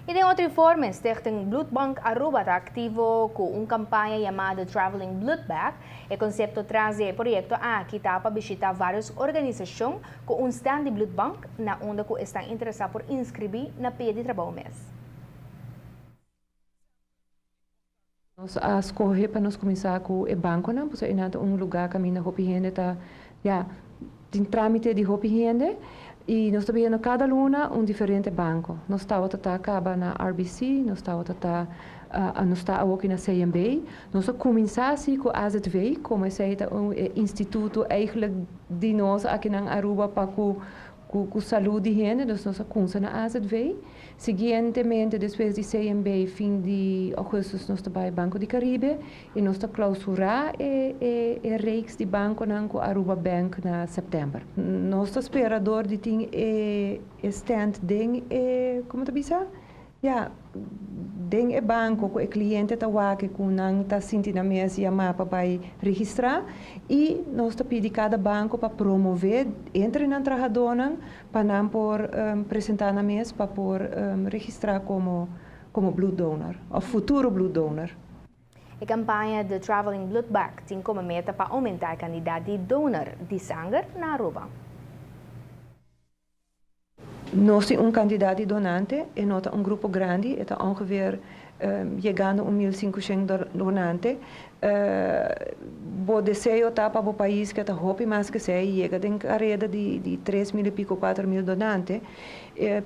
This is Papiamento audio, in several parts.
Y den otro informe, Stichting Bloedbank Aruba ta activo cu un campaña yama The Traveling Blood Bag. E concepto tras di e proyecto aki ta pa bishita varios organisacion cu un stand di Bloedbank na unda cu esnan interesa por inscribi na pia di trabou mes. Nos a scoge pa nos cuminsa cu e banconan, pasobra eynan ta un lugar caminda hopi hende ta, ya, tin tramite di hopi hende y nos ta biyendo cada luna un diferente banco. Nos tabata ta caba na RBC, nos tabata ta, nos ta awoki na CMB. Nos a cuminsa si cu AZV, como esey ta un e instituto eigenlijk di nos aki nan Aruba pa cu Cu salud di hende, dus nos a cunsa na AZV. Siguientemente, despues di CMB, fin di augustus nos ta bay Banco di Caribe y nos ta clausura e e e reeks di banconan cu Aruba Bank na september. Nos ta spera door di tin e e stand den e, como ta bisa? Ya, den e banco cu e cliente ta wak cu nan ta sinti nan mes yama pa bay registra y nos ta pidi cada banco pa promove entre nan trahadornan pa nan por presenta nan mes pa por registra como como bloed donor of futuro bloed donor. E campaña The Traveling Blood Bag tin como meta pa aumenta e cantidad di donor di sanger na Aruba. Nos tin un kantidat di donante, e no ta un grupo grandi, e ta ongeveer yegando un 1500 donante. Bo deseo ta pa bo pais ke ta hopi mas ke esei yega den kareda di 3000 i piko 4000 donante,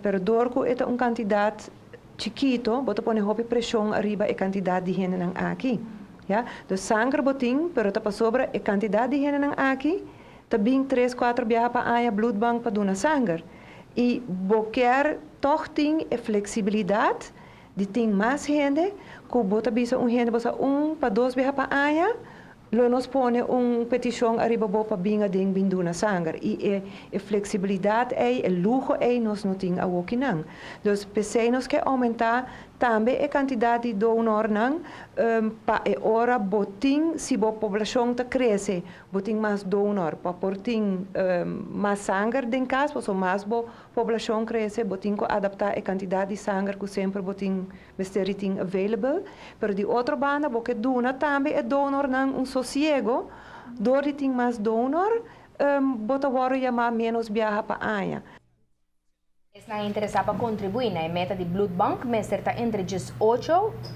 pero dor ku e ta un kantidat chikito bo ta pone hopi preshon ariba e kantidat di hendenan aki. Ya, dus sanger bo tin, pero ta pasobra e kantidat di hendenan aki Ta bin tres cuatro biaha pa aña bloedbank pa duna sanger y bo kier tog tin e flexibilidad di tin mas hende cu bo ta bisa un hende bo sa un pa dos biaha pa aña lo nos pone un peticion ariba bo pa bin aden bin duna sanger y e e flexibilidad ey e luho ey nos no tin awokinan. Dus pesey nos ke aumenta Tambe e kantidat di donornan pa e ora bo tin si bo poblashon ta krese bo tin mas donor pa por tin mas sanger den kas pasobra mas bo poblashon krese bo tin ku adaptá e kantidat di sanger ku semper bo tin mester di tin available pero di otro banda bo ke duna tambe e donornan un sosiego dor di tin mas donor bo ta wòrdu yamá ménos biaha pa aña. Esnan interesá pa kontribuí na e meta di Bloedbank mester ta entre 18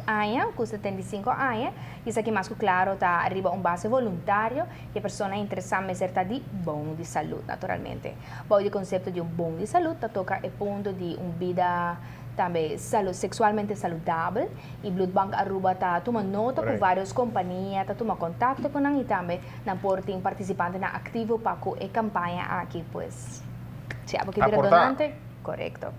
aña ku 75 aña i esaki mas ku klaro ta riba un base voluntario i e persona interesá mester ta di bon di salud naturalmente. Bou di konsepto di un bon di salud ta toka e punto di un bida tambe seksualmente saludabel i Bloedbank Aruba ta tuma nota ku vários kompania ta tuma kontakto ku nan i tambe nan por tin partisipantenan aktivo pa ku e kampaña aki pues. Si abo ke bira Aportá. Donante, korekto.